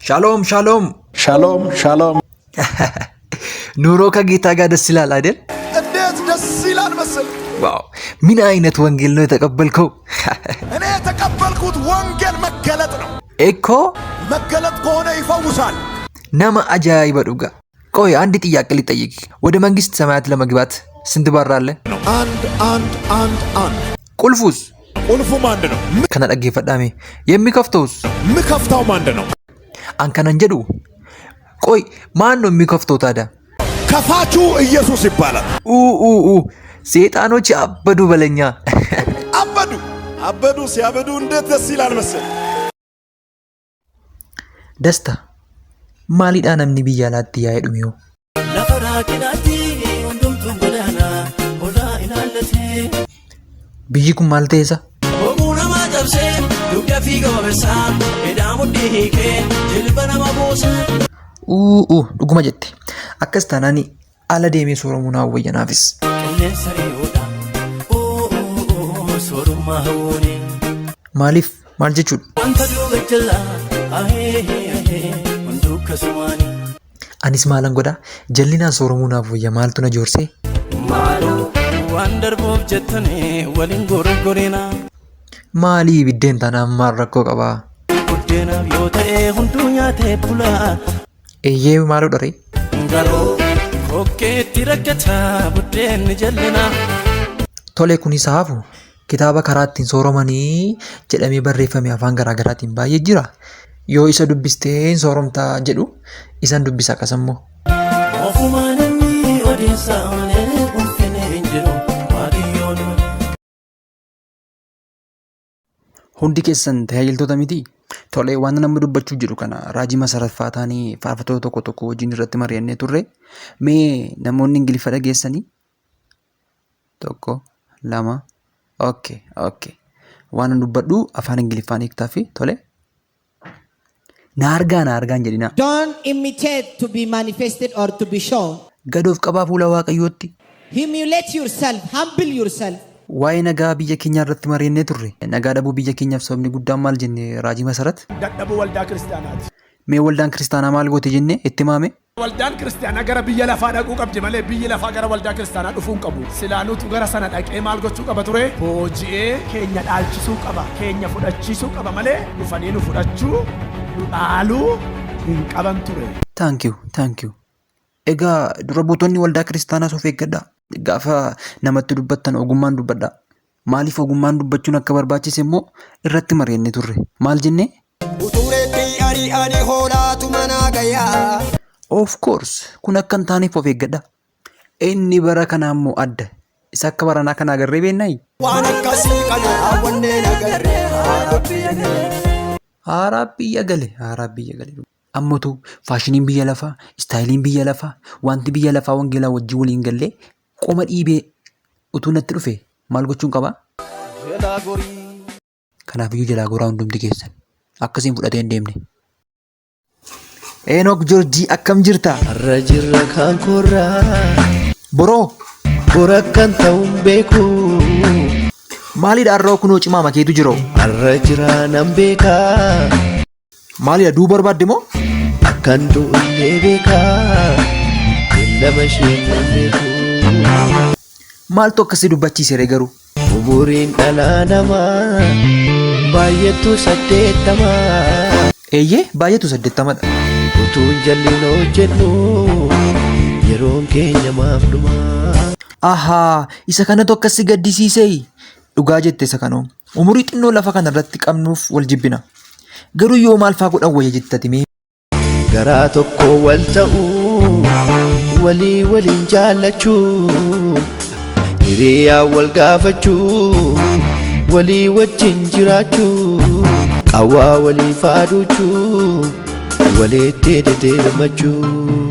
ሻሎም ሻሎም ሻሎም ሻሎም። ኑሮ ከጌታ ጋር ደስ ይላል አይደል? እንዴት ደስ ይላል መሰል። Wow! ምን አይነት ወንጌል ነው የተቀበልከው? እኔ የተቀበልኩት ወንጌል መገለጥ ነው። እኮ መገለጥ ከሆነ ይፈውሳል። Nama ajaa'iba dhugaa። ቆይ አንድ ጥያቄ ልጠይቅ። ወደ መንግስት ሰማያት ለመግባት ስንት በር አለ? አንድ አንድ አንድ አንድ። ቁልፉስ? ቁልፉም አንድ ነው። Kana dhaggeeffadhaa mee። የሚከፍተውስ? ምከፍታውም አንድ ነው። An kanan jedhu ቆይ ማን ነው የሚከፍተው ታዲያ? ከፋቹ ኢየሱስ ይባላል። ኡ ኡ ኡ ሴጣኖች አበዱ በለኛ። አበዱ አበዱ። ሲያበዱ እንዴት ደስ ይላል መሰል። ደስታ maalidhaa namni biyya alaatti yaa'ee dhume hoo? Lafa raakinaatti hundumtuun godaana hodaa ilaallatee. Biyyi kun maal ta'e isa? Oguu namaa cabsee dugda fiiga wabersaa hidhaa mudhii hiikee jilba nama buusa. Uu dhuguma jette. Akkas taanaan ala deemee sooramuu naa wayya naafis. Qilleensa ri'uudha soorummaa hawwooni. Maaliif maal jechuudha? Wanta duuba jala ahee hunduu akkasumaani. Anis maalan godhaa? Jallinaan sooramuu naaf wayya maaltu na joorsee? Maaloo waan darbuuf jettanii waliin gorgorina. Maalii biddeen taanaan maal rakkoo qabaa? Buddeenaaf yoo ta'e hunduu nyaatee bula. Eeyyee maaloo dharee? Garuu kokkeetti rakkataa buddeenni jallina. Tole kunis haafu kitaaba karaa ittiin sooromanii jedhamee barreeffame afaan garaa garaatiin baay'ee jira. Yoo isa dubbistee hin sooromtaa jedhu isan dubbisa akkasammoo. Ofumaa namni odeessaa malee ulfinni hin jiru waaqayyoon malee. Hundi keessan tajaajiltoota mitii? Tole waan nama dubbachuu jedhu kana raajii Masarat Faataanii faarfattoota tokko tokko wajjin irratti mari'annee turre. Mee namoonni Ingiliffa dhageessanii? Tokko, lama, okay. Waan an dubbadhu afaan Ingiliffaan hiiktaa fi tole. Na argaa na argaa hin jedhinaa. Don't imitate to be manifested or to be shown. Gad of qabaa fuula Waaqayyootti. Humiliate yourself, humble yourself. Waa'ee nagaa biyya keenyaa irratti mari'annee turre. Nagaa dhabuu biyya keenyaaf sababni guddaan maal jenne raajii Masarat? Dadhabuu waldaa kiristaanaati. Mee waldaan kiristaanaa maal goote jenne itti himaame? Waldaan kiristaanaa gara biyya lafaa dhaquu qabdi malee biyyi lafaa gara waldaa kiristaanaa dhufuu hin qabu. Silaanuutu gara sana dhaqee maal gochuu qaba ture? Booji'ee keenya dhaalchisuu qaba. Keenya fudhachiisuu qaba malee dhufanii nu fudhachuu, nu dhaaluu hin qaban ture. Thank you, thank you. Egaa dura buutonni waldaa kiristaanaas of eeggadhaa. Gaafa namatti dubbattan ogummaan dubbadhaa. Maaliif ogummaan dubbachuun akka barbaachise immoo irratti mari'annee turre. Maal jennee? Utureetti ari'anii hoolaatu manaa gayaa. Of course kun akka hin taaneef of eeggadhaa. Inni bara kanaa immoo adda. Isa akka baranaa kana agarree beennaayi? Waan akkasii kana hawwannee nagarree haara biyya galee. Haaraa biyya gale, haaraa biyya gale. Ammatu faashiniin biyya lafaa, istaayiliin biyya lafaa, wanti biyya lafaa wangeelaa wajjin waliin gallee qoma dhiibee utuu natti dhufe maal gochuun qabaa? Jalaa gorii. Kanaafiyyuu jalaa goraa hundumti keessan. Akkasiin fudhatee hin deemne. Enook Joorjii akkam jirta? Har'a jirra kaan korraa. Boroo Bor akkan ta'uun beeku. Maalidha har'oo kunoo cimaa makeetu jiru? Har'a jira nan beekaa. Maalidha du'uu barbaadde moo? Akkan du'ullee beekaa. Beellama isheen nan beeku. Maaltu akkasii dubbachiise ree garuu? Umuriin dhala namaa baay'attu 80. Eeyyee baay'atu 80dha. Utuun jalli hojjennu yeroon keenya maaf dhuma. Ahaa isa kanatu akkas si gaddisiisee? Dhugaa jette isa kanoo. Umurii xinnoo lafa kana irratti qabnuuf wal jibbina. Garuu yoo maal faa godhan wayya jettati mee? Garaa tokko wal ta'uu walii waliin jaallachuu hiriyaa wal gaafachuu walii wajjin jiraachuu qawwaa walii faaduchuu walitti deddeemachuu.